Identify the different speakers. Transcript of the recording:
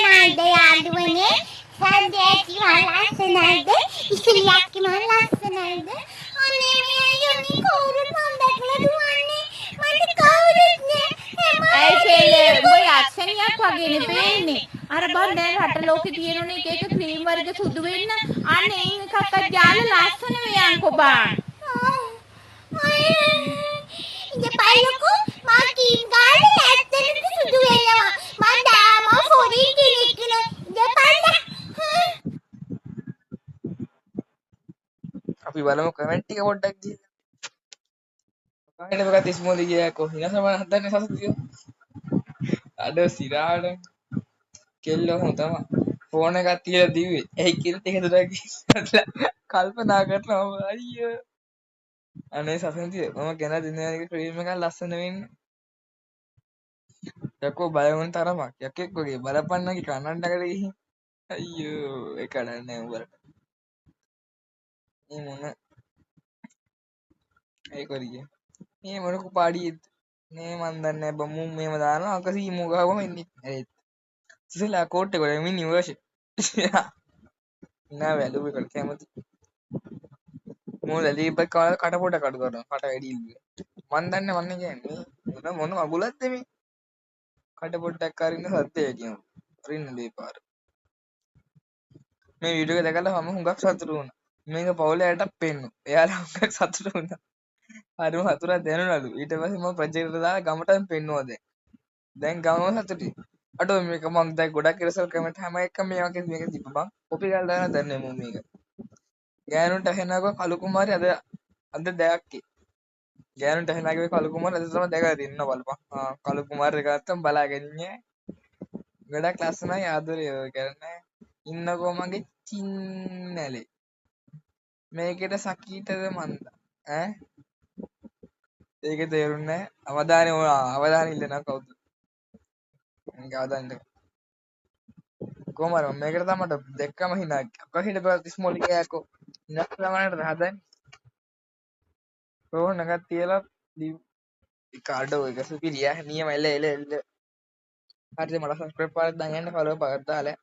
Speaker 1: ලස්සනයිද යාළුවනේ? සද්දේටි මං ලස්සනයිද? ඉසිලියක්කි මං ලස්සනයිද? අනේ මේ අයියෝ කවුරුත් මං දැකලා දුවන්නේ. මට කවුරුත් නෑ.
Speaker 2: ඇයි කෙල්ලේ උඹ යක්ෂණියක් වගේනේ පේන්නේ. අර බං දැන් රට ලෝකේ තියෙනුනේ එක එක ක්‍රීම් වර්ග සුදු වෙන්න. අන්න එයින් එකක්වත් ගාලා ලස්සන වෙයන්කෝ බං.
Speaker 1: ඉතින් පල්ලකෝ මං ක්‍රීම් ගාලා ලස්සනට සුදු වෙනවා. මං තාම ෆොරින් කෙනෙක් නේ. ඉතින් පල්ලා.
Speaker 3: අපි බලමු කමෙන්ට් ටික පොඩ්ඩක් ගිහිල්ලා. කොහෙන්ද බගත් ඉස්මෝලි ගියා හිනස මම හදන්නේ සසතිය. අඩෝ සිරාට කෙල්ලෝ හොඳ තමයි. ෆෝන් එකක් තියලා දිව්වේ. ඇයි කියලා ටික දුරක් ගිහිල්ලා කල්පනා කරනවා අයියෝ. අනේ සසන්තිය මම ගෙන දෙන එක ක්‍රීම් එකක් ලස්සන වෙන්න. යකෝ බය වුණ තරමක් යකෙක් වගේ බලපන්නකි කන්නඩකට ගිහින්. අයියෝ ඒක අඩන්නේ නෑ උඹලට. මේ මොන ඒ කොරිය. මේ මොන කුපාඩියෙක්ද? මේ මන් දන්නේ නෑ බං මුන් මේව දානවා අක සීමු ගහවම එන්නේ. ඒත් සුසලා කෝට් එක වල මිනි වර්ෂන්. නෑ වැලුව එකට කැමති. මෝ ලැලි බක් කාලා කට පොඩක් අඩු කරනවා. කට වැඩි ඉල්ලුවා. මන් දන්නේ මන්නේ කියන්නේ මොන මොන මගුලක්ද මේ? කට පොඩ්ඩක් අරින්න සත්‍ය වැඩියම. අරින්න දෙපාර. මේ වීඩියෝ එක දැකලා මම හුඟක් සතුටු වුණා. මේක පවුලේ අයටත් පෙන්නුවා. එයාලා හුඟක් සතුටු වුණා. හරිම සතුටක් දැනුණලු. ඊට පස්සේ මම ප්‍රොජෙක්ට් එකට දාලා ගමටම පෙන්නුවා දැන්. දැන් ගමම සතුටුයි. අඩෝ මේක මං දැන් ගොඩක් ඉරසල් කමෙන්ට් හැම එකම මේ වගේ මේක තිබ්බ බං. කොපි කරලා දාලා දැන් මම මේක. ගෑනුන්ට ඇහෙනකෝ කළු කුමාරි අද අද දැක්කේ. ගෑනුන්ට ඇහෙනකෝ කළු කුමාරි අද තමයි දැකලා තියෙන්නේ බලපන්. ආ කළු කුමාරි එක නැත්තම් බලාගෙන ඉන්නේ. ගොඩක් ලස්සනයි ආදරේ ඔය කරන්නේ. ඉන්නකෝ මගේ චින්නලේ. මේකෙට සකීටද මන්ද ඈ ඒක තේරුන්නේ නැහැ. අවධානය ඕන අවධානය ඉල්ලනවා කවුද? මේක අවධානය ඉල්ලනවා. කොහොම හරි මම මේකට තමයි මට දැක්කම හිනා කොහෙද බල ස්මෝල් එකකෝ හිනා ප්‍රමාණයට හදන්නේ. ෆෝන් එකක් තියලා එක අඩෝ එක සුපිරිය නියම එල එල එල. හරිද මට සබ්ස්ක්‍රයිබ් පාරක් දාන්න යන්න ෆලෝ පාරක් දාලා.